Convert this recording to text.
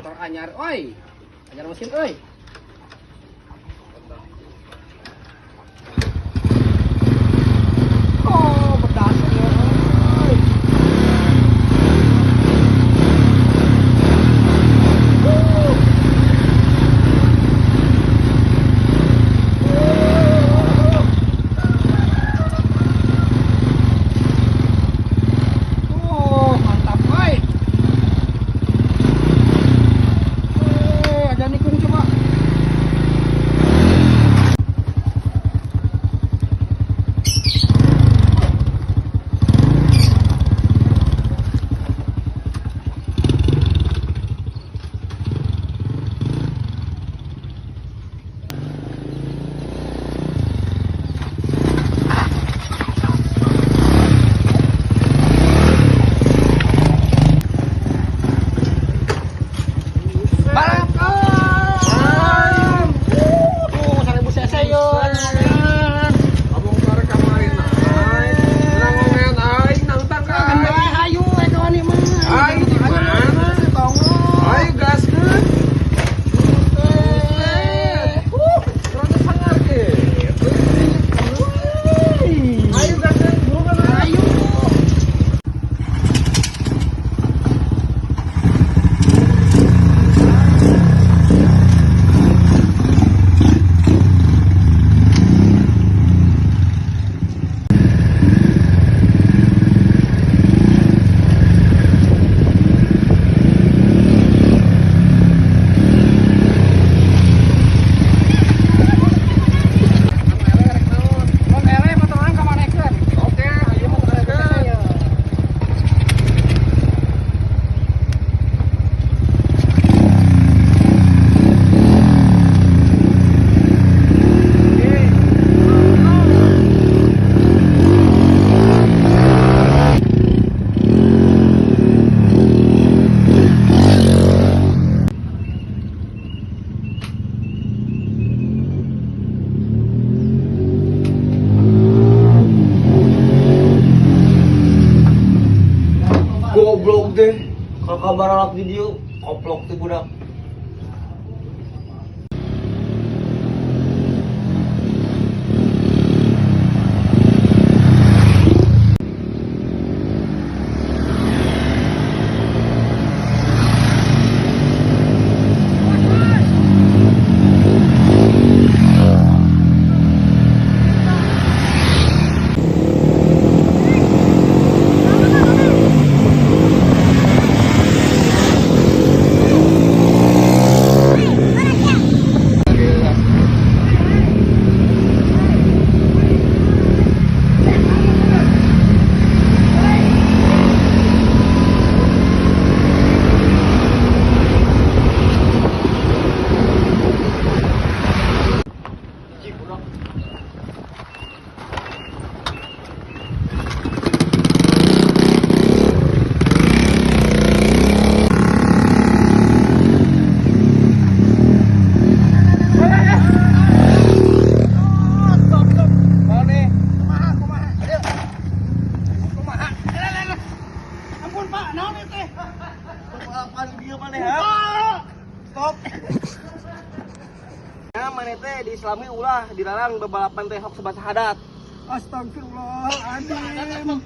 Motor anyar oi. Anyar mesin oi. Oh, pedas oi. Oh, mantap oi. Ada nikung coba. Balapan. Tuh, 1000 cc yo. Abang bare kemarin ay. Nangongen aing nangtang ka. Hayu kawan ieu mah. Aing di mana? Ayo gaskeun. Rada sangar ge. Ayo gaskeun, buruan Ayo. Mun eleh motoran ka manekeun. Oke, ayo gaskeun. Goblok deh. Kalau kabar alat video, koplok tuh budak. Kumaha, kumaha. Ayo. Kumaha. Eleh, eleh. Ampun, Pak. Naon ieu teh? Balapan dia maneh ha? Stop. Ya maneh teh di Islami ulah dilarang bebalapan teh hok sebasa hadat. Astagfirullahaladzim.